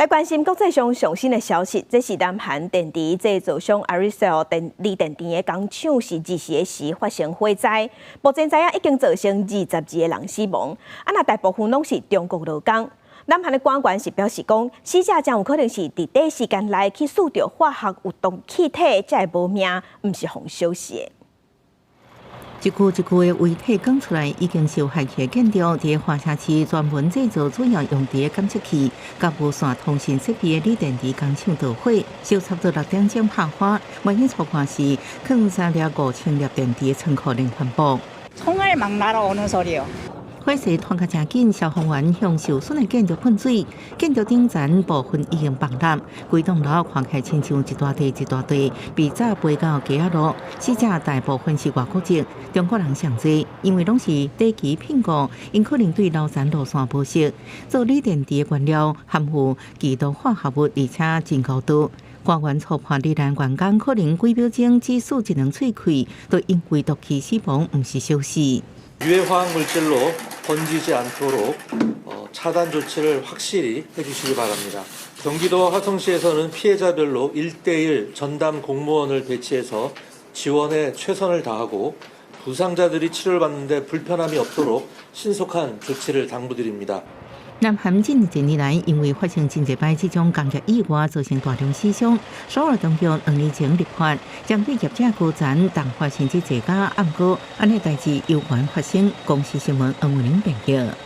來關心國際上上新的消息，這是南韓電池製造商 Aricell 電鋰電池的工廠是24時發生火災，目前知影已經造成22個人死亡，啊，若大部分攏是中國勞工。南韓的官員是表示講，死者真有可能是佇短時間內去嗅著化學有毒氣體，才會無命，毋是予燒死的。一具一具的遺體扛出來，已經受害的建築，佇華城市專門製造主要用電的感測器、佮無線通訊設備的鋰電池工廠著火，燒差不多6點鐘拍花。原因初判是囥3粒5000粒電池的倉庫連環爆。 총알막날아오는소리요。 火勢傳較誠緊，消防員向受損的建築噴水，建築頂層部分已經崩塌，規棟樓看起來親像一大塊一大塊被炸飛到街仔路。死者大部分是外國籍，中國人上濟，因為攏是短期聘僱，𪜶可能對樓層路線無熟。做鋰電池的原料含有劇毒化合物，而且真高毒。官員初判罹難員工可能幾秒鐘只欶一兩喙氣，都因為毒氣死亡，毋是燒死。 유해화학물질로 번지지 않도록 차단 조치를 확실히 해주시기 바랍니다. 경기도와 화성시에서는 피해자별로 1대1 전담 공무원을 배치해서 지원에 최선을 다하고 부상자들이 치료를 받는데 불편함이 없도록 신속한 조치를 당부드립니다. 南韓近幾年來，因為發生真濟擺這種工業意外，造成大量死傷。首爾當局2年前立法，針對業者高層重罰甚至坐監。毋過，按呢代誌猶原發生。公視新聞黃文玲編譯。